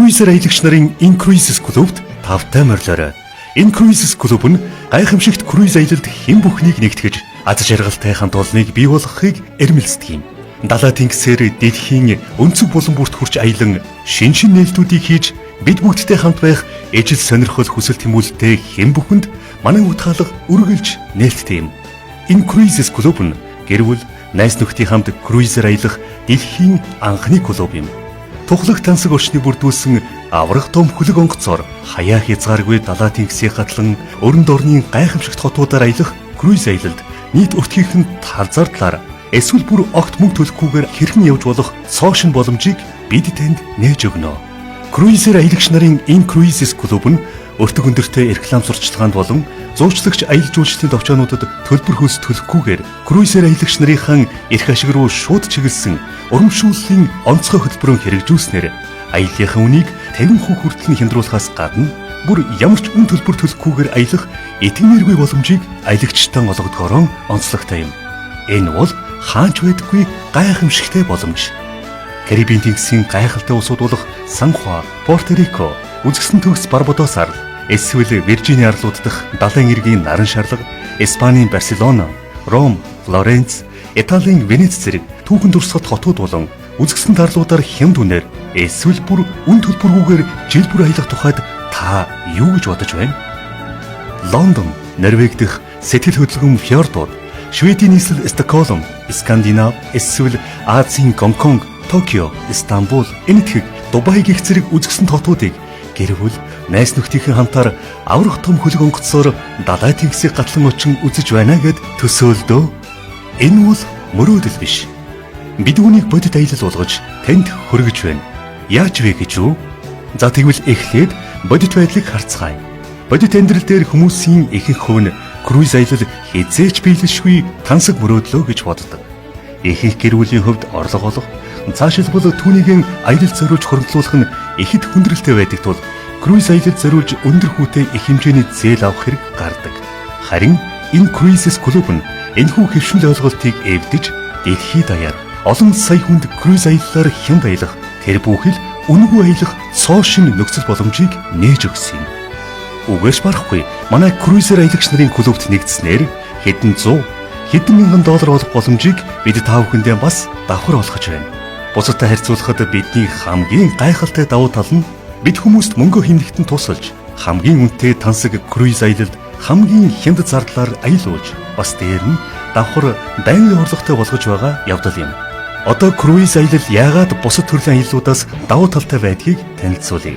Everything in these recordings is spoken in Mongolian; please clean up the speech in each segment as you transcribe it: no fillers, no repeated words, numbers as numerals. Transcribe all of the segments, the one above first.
Круизер аялагч нарын InCruises клубт тавтай морилоорой. InCruises клуб нь гайхамшигт круиз аялалд хэн бүхнийг нэгтгэж аз жаргалтай хамт олныг бий болгохыг эрмэлздэг юм. Далай тэнгисээр дэлхийн өнцөг булан бүрт хүрч аялан шинэ шинэ нээлтүүдийг хийж бид бүгдтэй хамт байх ижил сонирхол хүсэл тэмүүлэлтэй хэн бүхэнд манай үт хаалга үргэлж нээлттэй юм. InCruises клуб нь гэр бүл найз нөхдийн хамт круизээр аялах дэлхийн анхны клуб юм. Тухлаг тансаг орчныг бүрдүүлсэн аварга том хөлөг онгоцоор хаяа хязгааргүй далай тэнгисийг гатлан өрөнд орны гайхамшигт хотуудаар аялах круиз аялалд нийт өртгийнх нь тал зардлаар эсвэл бүр огт мөнгө төлөхгүйгээр хэрхэн явж болох цоо шинэ боломжийг бид танд нээж өгнө. Круизер аялагч нарын InCruises клуб нь өртөг өндөртэй реклам сурталчилгаанд болон зуучлагч аялал жуулчлалын товчоонуудад төлбөр хөлс төлөхгүйгээр круизер аялагч нарынхаа эрх ашиг руу шууд чиглэсэн урамшууллын онцгой хөтөлбөрөөр хэрэгжүүлснээр аяллынхаа үнийг 50% хүртэл нь хямдруулахаас гадна бүр ямар ч үн төлбөр төлөхгүйгээр аялах итгэмээргүй боломжийг аялагчтай олгодгоороо онцлогтой юм. Энэ бол хаана ч байдаггүй гайхамшигтай боломж. Карибын тэнгисийн гайхалтай улсууд болох Сан Хуан, Пуэрто Рико, үзэсгэлэн төгс Барбадос арал, эсвэл Виржини арлууд дахь далайн эргийн наран шарлага, Испанийн Барселона, Ром, Флоренц, Италийн Венец зэрэг түүхэн дурсгалт хотууд болон үзэсгэлэн арлуудаар хямд үнээр эсвэл бүр үн төлбөргүйгээр жил бүр аялах тухайд та юу гэж бодож байна? Лондон, Норвеги дэх сэтгэл хөдлөмж фьордууд, Шведийн нийслэл Стокгольм, Скандинав, эсвэл Азийн Гонконг, Токио, Стамбул, Энэтхэг, Дубай гэх зэрэг үзэсгэлэн хотуудыг гэр бүл, найз нөхдийнхээ хамтаар аварга том хөлөг онгоцоор далай тэнгисийг гатлан очин үзэж байна гээд төсөөлдөө. Энэ бол мөрөөдөл биш. Бид үүнийг бодит аялал болгож танд хүргэж байна. Яаж вэ гэж үү? За, тэгвэл эхлээд бодит байдлыг харцгаая. Бодит амьдрал дээр хүмүүсийн ихэнх хувь нь круиз аялал хэзээ ч биелэшгүй тансаг мөрөөдлөө гэж боддог. Ихэнх гэр бүлийн хувьд орлого олох, цаашилбал түүнийг аялал зориулж хуримтлуулах нь ихэд хүндрэлтэй байдаг тул круиз аялал зориулж өндөр хүүтэй их хэмжээний зээл авах хэрэг гардаг. Харин InCruises клуб нь энэхүү хэвшмэл ойлголтыг эвдэж, дэлхий даяар олон сая хүнд круиз аяллаар хямд аялах, тэр бүхэл үнэгүй аялах цоо шинэ нөхцөл боломжийг нээж өгсөн юм. Үгүйсгэж барахгүй, манай круизер аялагч нарын клубт нэгдснээр хэдэн зуун, хэдэн мянган доллар олох боломжийг бид та бүхэндээ бас давхар олгож байна. Бусадтай харьцуулахад бидний хамгийн гайхалтай давуу тал нь бид хүмүүст мөнгө хэмнэхэд нь тусалж, хамгийн үнэтэй тансаг круиз аялалд хамгийн хямд зардлаар аялуулж, бас дээр нь давхар байнгын орлоготой болгож байгаа явдал юм. Одоо круиз аялал яагаад бусад төрлийн аяллуудаас давуу талтай байдгийг танилцуулъя.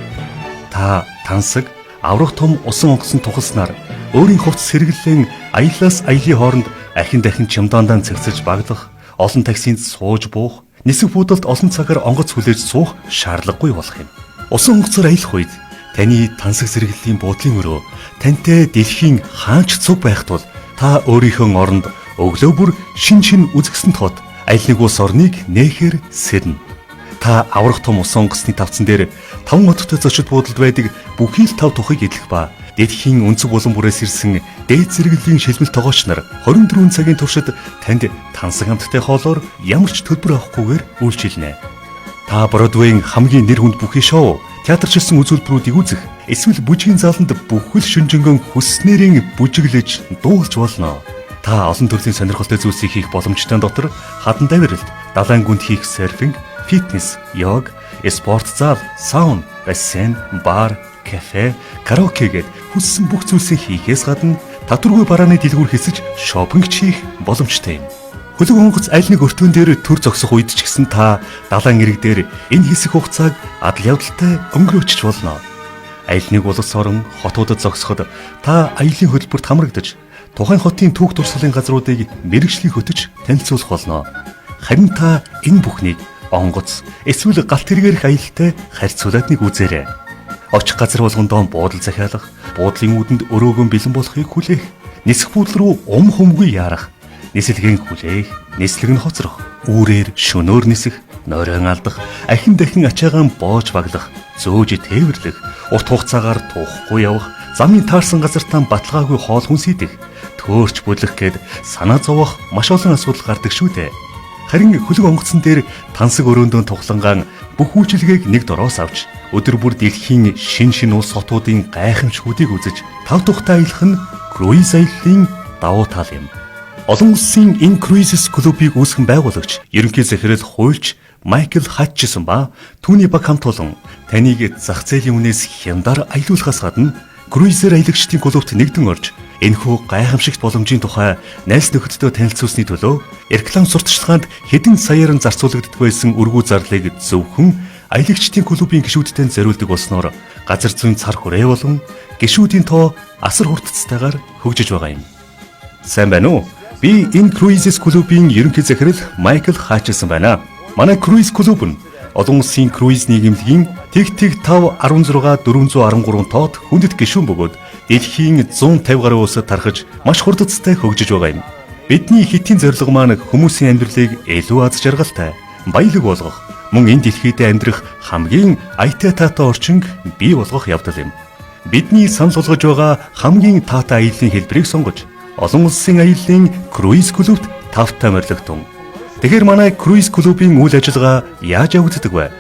Та тансаг аварга том усан онгоцонд тухалснаар өөрийн хувцас сэргэлэн аяллаас аялын хооронд ахин дахин чемодандаан цэгцэлж баглах, олон таксинд сууж буух, нисэх буудалд олон цагаар онгоц хүлээж суух шаардлагагүй болох юм. Усан онгоцоор аялах үед таны тансаг зэрэглэлийн буудлын өрөө тантай дэлхийн хаана ч цуг байх тул та өөрийнхөө оронд өглөө бүр шинэ шинэ үзэсгэлэнт хот, аль нэг улс орныг нээхээр сэрнэ. Та аварга том усан онгоцны тавцан дээр таван оттой зочид буудалд байдаг бүхий л тав тухыг эдлэх ба дэлхийн өнцөг булан бүрээс ирсэн дээд зэрэглэлийн шилмэл тогооч нар 24 цагийн туршид танд тансаг амттай хоолоор ямар ч төлбөр авахгүйгээр үйлчилнэ. Та Бродвейн хамгийн нэр хүнд бүхий шоу, театрчилсан үзүүлбэрүүдийг үзэх, эсвэл бүжгийн зааланд бүхэл шөнөжингөө хүссэнээрээ бүжиглэж дуулж болно. Та олон төрлийн сонирхолтой зүйлсийг хийх боломжтой дотор хадан давиралт, далайн гүнд хийх серфинг, фитнес, йог, спорт зал, сауна, бассейн, бар, кафе, караоке гээд хүссэн бүх зүйлсийг хийхээс гадна татваргүй барааны дэлгүүр хэсэж шопинг хийх боломжтой юм. Хөлөг онгоц аль нэг өртөөн дээр төр зогсох үед ч гэсэн та далайн эрэг дээр энэ хэсэг хугацааг адал явдалтай өнгөрөөчж болно. Аль нэг улс орон хотуудад зогсоход та аялын хөтөлбөрт хамрагдаж, тухайн хотын түүх дурсгалын газруудыг мэргэжлийн хөтөч танилцуулах болно. Харин та энэ бүхнийг онгоц эсвэл галт тэргээрх аялалтай харьцуулаад нэг үзээрэй. Очих газар болгондоо буудал захиалах, буудлын үүдэнд өрөөгөн бэлэн болохыг хүлээх, нисэх буудал руу ум хумгүй яарах, нислэгээ хүлээх, нислэг нь хоцрох, үүрээр шөнөөр нисэх, нойрон алдах, ахин дахин ачаагаан боож баглах, зөөж тээвэрлэх, урт хугацаагаар тухгүй явах, замын таарсан газартаа баталгаагүй хоол хүнс идэх, төөрч бүлэх гээд санаа зовоох маш олон асуудал гардаг шүү дээ. Харин хөлөг онгоцон дээр тансаг өрөөндөө тухлангаан бүх үйлчилгээг нэг дороос авч Өдөр бүр дэлхийн шин шин улс хотуудын гайхамшгуудыг үзэж тав тухтай аялах нь круиз аяллын давуу тал юм. Олон улсын InCruises клубыг үүсгэн байгуулагч, ерөнхий захирал хуульч Майкл Хатчисон ба түүний баг хамт олон таныг зах зээлийн үнээс хямдар аялуулахаас гадна круизер аялагчдын клубт нэгдэн орж энэхүү гайхамшигт боломжийн тухай найз нөхөддөө танилцуулсны төлөө реклам сурталчилгаанд хэдэн саяар нь зарцуулагддаг байсан өргүү зарлыг зөвхөн аялагчдын клубын гишүүдтэй зориулдаг болсноор газар зүйн цар хүрээ болон гишүүдийн тоо асар хурдцтайгаар хөгжиж байгаа юм. Сайн байна уу? Би InCruises клубын ерөнхий захирал Майкл Хатчисон байна. Манай круиз клуб нь олон улсын круиз нийгэмлэгийн тэг тэг 5 16 413 тоод хүндэт гишүүн бөгөөд дэлхийн 150 гаруй улсад тархаж маш хурдцтай хөгжиж байгаа юм. Бидний хэтийн зорилго маань хүмүүсийн амьдралыг илүү аз жаргалтай, баялаг болгох, мөн энэ дэлхийд амьдрах хамгийн аятай таатай орчинг бий болгох явдал юм. Бидний санал болгож байгаа хамгийн таатай аяллын хэлбэрийг сонгож олон улсын аяллын круиз клубт тавтай морилогдсон. Тэгэхээр манай круиз клубын үйл ажиллагаа яаж явагддаг вэ?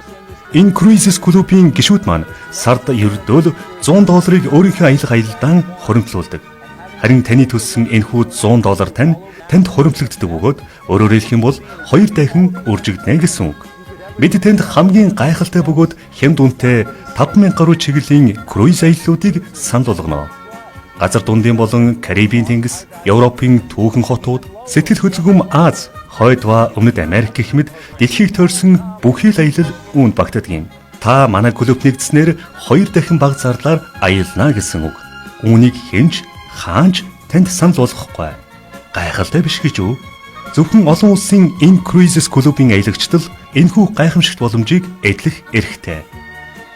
InCruises клубын гишүүд маань сард ердөө л 100 долларыг өөрийнхөө аялах аялалдаа хуримтлуулдаг. Харин таны төлсөн энэхүү 100 доллар танд хуримтлагддаг бөгөөд өөрөөр хэлэх юм бол хоёр дахин үржигдэнэ гэсэн үг. Бид танд хамгийн гайхалтай бөгөөд хямд үнэтэй 5000 гаруй чиглэлийн круиз аяллуудыг санал болгоно. Газар дундын болон Карибын тэнгис, Европын түүхэн хотууд, сэтгэл хөдлөм Ази, Хойд ба Өмнөд Америк гэх мэт дэлхийг тойрсон бүхий л аялал үүнд багтдаг юм. Та манай клубт нэгдсэнээр хоёр дахин бага зарлаар аялна гэсэн үг. Үүнийг хэн ч хаана ч танд санал болгохгүй. Гайхалтай биш гэж үү? Зөвхөн олон улсын InCruises клубын аялагчид л энэхүү гайхамшигт боломжийг эдлэх эрхтэй.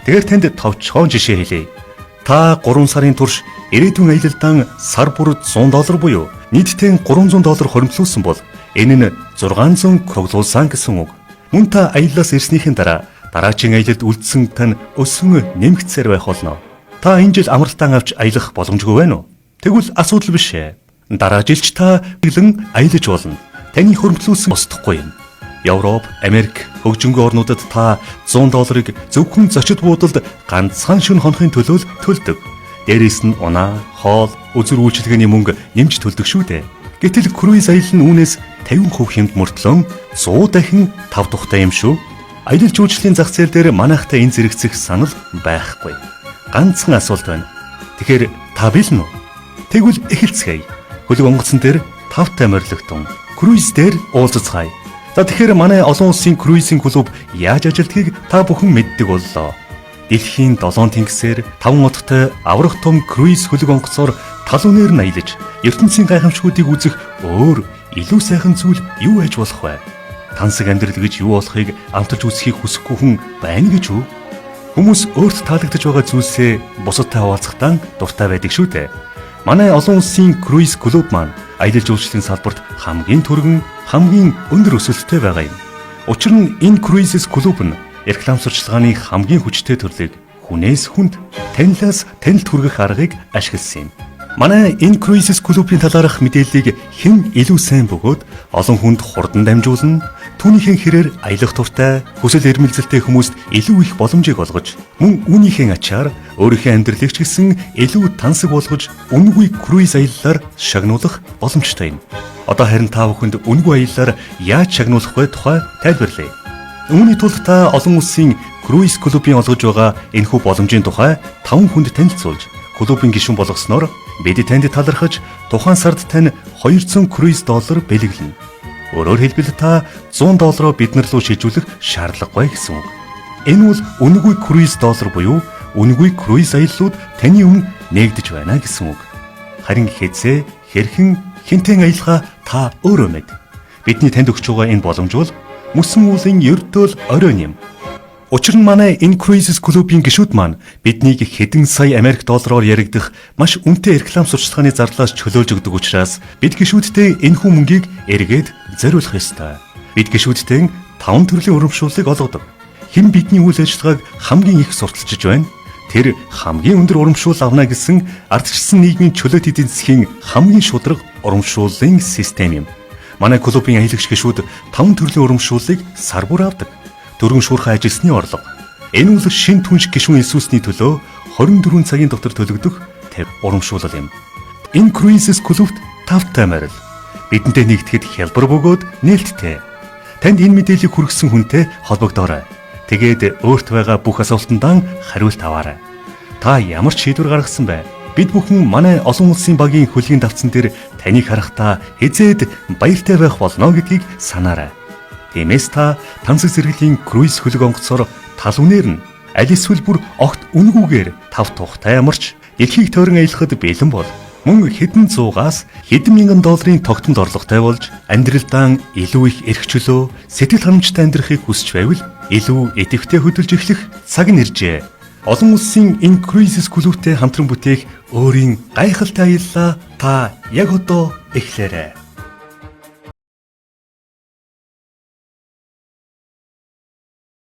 Тэгэхээр танд товчхон жишээ хэлье. Та 3 сарын турш ирээдүйн аялалдаа сар бүр 100 доллар буюу нийтдээ 300 доллар хуримтлуулсан бол энэ нь 600 круглуулсан гэсэн үг. Мөн та аяллаас ирснийхэн дараа дараачийн аялалд үлдсэн тань өсөн нэмэгдсээр байх болно. Та энэ жил амралтаа авч аялах боломжгүй байна уу? Тэгвэл асуудал биш ээ. Дараа жил ч та гэлэн аялаж болно. Таны хуримтлуулсан устдахгүй юм. Европ, Америк, хөгжингүй орнуудад та 100 долларыг зөвхөн зочид буудалд ганцхан шөнө хонохын төлөө л төлдөг. Дээрээс нь унаа, хоол, үзүр үйлчилгээний мөнгө нэмж төлдөг шүү дээ. Гэтэл круиз аялал нь үүнээс 50% хямд мөртлөө 100 дахин тав тухтай юм шүү. Аялал жуулчлалын зах зээл дээр манайхтай энэ зэрэгцэх санал байхгүй. Ганцхан асуулт байна. Тэгэхээр та бэлэн үү? Тэгвэл эхэлцгээе. Хөлөг онгоцон дээр тавтай морилогдсон. Круиз дээр уулзацгаая. За, тэгэхээр манай олон улсын круизийн клуб яаж ажилладгийг та бүхэн мэддэг боллоо. Дэлхийн долоон тэнгисээр таван оттой аварга том круиз хөлөг онгоцоор тал үнээр нь аялаж ертөнцийн гайхамшгуудыг үзэх өөр илүү сайхан зүйл юу байж болох вэ? Тансаг амьдрал гэж юу болохыг амталж үзэхийг хүсэхгүй хүн байна гэж үү? Хүмүүс өөрт таалагдж байгаа зүйлсээ бусадтай хуваалцахдаа дуртай байдаг шүү дээ. Манай олон улсын круиз клуб маань аялал жуулчлалын салбарт хамгийн түргэн, хамгийн өндөр өсөлттэй байгаа юм. Учир нь InCruises клуб нь реклам сурталчилгааны хамгийн хүчтэй төрлийг хүнээс хүнд, танилаас танилд хүргэх аргыг ашигласан юм. Манай InCruises клубын талаарх мэдээллийг хэн илүү сайн бөгөөд олон хүнд хурдан дамжуулна, түүнийхээ хэрээр аялах дуртай, хүсэл эрмэлзэлтэй хүмүүст илүү их боломжийг олгож, мөн үүнийхээ ачаар өөрийнхөө амьдралыг ч гэсэн илүү тансаг болгож үнэгүй круиз аяллаар шагнуулах боломжтой юм. Одоо харин та бүхэнд үнэгүй аяллаар яаж шагнуулах вэ тухай тайлбарлая. Үүний тулд та олон улсын круиз клубын олгож байгаа энэхүү боломжийн тухай таван хүнд танилцуулж клубын гишүүн болгосноор бид танд талархаж тухайн сард тань 200 круиз доллар бэлэглэнэ. Өөрөөр хэлбэл, та 100 доллароо бид нар руу шилжүүлэх шаардлагагүй гэсэн үг. Энэ бол үнэгүй круиз доллар буюу үнэгүй круиз аяллууд таны өмнө нээгдэж байна гэсэн үг. Харин хэзээ, хэрхэн, хэнтэй аялахаа та өөрөө мэд. Бидний танд өгч байгаа энэ боломж бол мөсөн уулын ердөөл оройн юм. Учир нь манай InCruises клубын гишүүд маань биднийг хэдэн сая Америк доллараар яригдах маш үнэтэй реклам сурталчилгааны зарлаас чөлөөлж өгдөг учраас бид гишүүддээ энэхүү мөнгийг эргээд зориулах ёстой. Бид гишүүддээ таван төрлийн урамшууллыг олгодог. Хэн бидний үйл ажиллагааг хамгийн их сурталчилж байна? Тэр хамгийн өндөр урамшуул авна гэсэн ардчилсан нийгмийн чөлөөт эдийн засгийн хамгийн шударга урамшууллын систем юм. Манай клубын аялагч гишүүд таван төрлийн урамшууллыг сар бүр авдаг. Түргэн шуурхай ажилласны орлого. Энэ бол шин түнш гишүүн Иесусний төлөө 24 цагийн дотор төлөгдөх урамшуулал юм. In Cruises клубт тавтай морил. Бидэнтэй нэгдэхэд хялбар бөгөөд нээлттэй. Танд энэ мэдээллийг хүргэсэн хүнтэй холбогдоорой. Тэгээд өөрт байгаа бүх асуултандаа хариулт аваарай. Та ямар ч шийдвэр гаргасан бай. Бид бүхэн манай олон улсын багийн хөлгийн давтсан дээр таныг харахтаа хэзээд баяртай байх болно гэдгийг санаарай. Тиймээс та тансаг зэрэглэлийн круиз хөлөг онгоцоор тал үнээр нь аль эсвэл бүр огт үнэгүйгээр тав тухтай амарч дэлхийг тойрон аялахад бэлэн бол мөн хэдэн зуугаас хэдэн мянган долларын тогтмол орлоготой болж амьдралдаа илүү их эрх чөлөө, сэтгэл ханамжтай амьдрахыг хүсч байвал илүү идэвхтэй хөдөлж эхлэх цаг нь иржээ. Олон улсын In Cruises клубтэй хамтран бүтээх өөрийн гайхалтай аяллаа та яг одоо эхлээрэй.